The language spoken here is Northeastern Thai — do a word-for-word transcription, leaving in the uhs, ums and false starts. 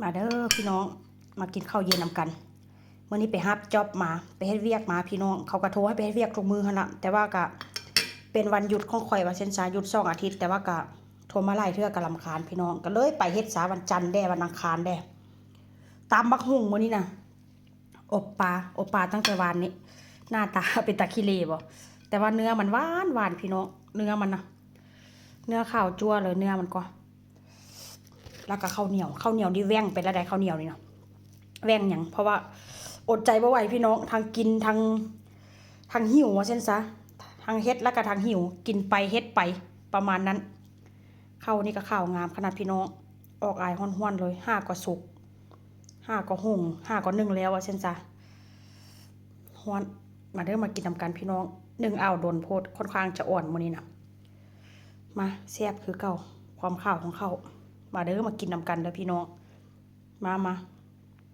มาเด้อพี่น้อง มากินข้าวเย็นนำกัน มื้อนี้ไปฮับจ็อบมา ไปเฮ็ดเวียกมาพี่น้อง เขาก็โทรให้ไปเฮ็ดเวียกทุกมื้อหั่นละ แต่ว่าก็เป็นวันหยุดของข่อยว่าซั่นซะ หยุดสองอาทิตย์ แต่ว่าก็โทรมาหลายเทื่อก็รำคาญพี่น้อง ก็เลยไปเฮ็ดซะ วันจันทร์แด่ วันอังคารแด่ ตำบักหุ่งมื้อนี้นะ อบปลา อบปลาตั้งแต่วานนี้ หน้าตาเป็นตาขี้เหร่บ่ แต่ว่าเนื้อมันหวานหวานพี่น้อง เนื้อมันนะ เนื้อขาวจั๊วเลย เนื้อมันก็ แล้วก็ข้าวเหนียว ข้าวเหนียวนี่แว่งไปแล้วได้ ข้าวเหนียวนี่เนาะ แว่งหยัง เพราะว่าอดใจบ่ไหวพี่น้อง ทั้งกินทั้ง ทั้งหิวว่าซั่นซะ ทั้งเฮ็ดแล้วก็ทั้งหิว กินไปเฮ็ดไป ประมาณนั้น ข้าวนี่ก็ข้าวงามขนาดพี่น้อง ออกอายฮ้อนๆเลย ห้าก็สุก ห้าก็หุง ห้าก็นึ่งแล้วว่าซั่นซะ ฮ้อน มาเด้อ มากินนำกันพี่น้อง นึ่งอ้าวโดนโพด ค่อนข้างจะอ่อนมื้อนี้นะ มาแซ่บคือเก่า ความข้าวของข้าว มาเด้อ มากินนำกันเด้อพี่น้อง มามา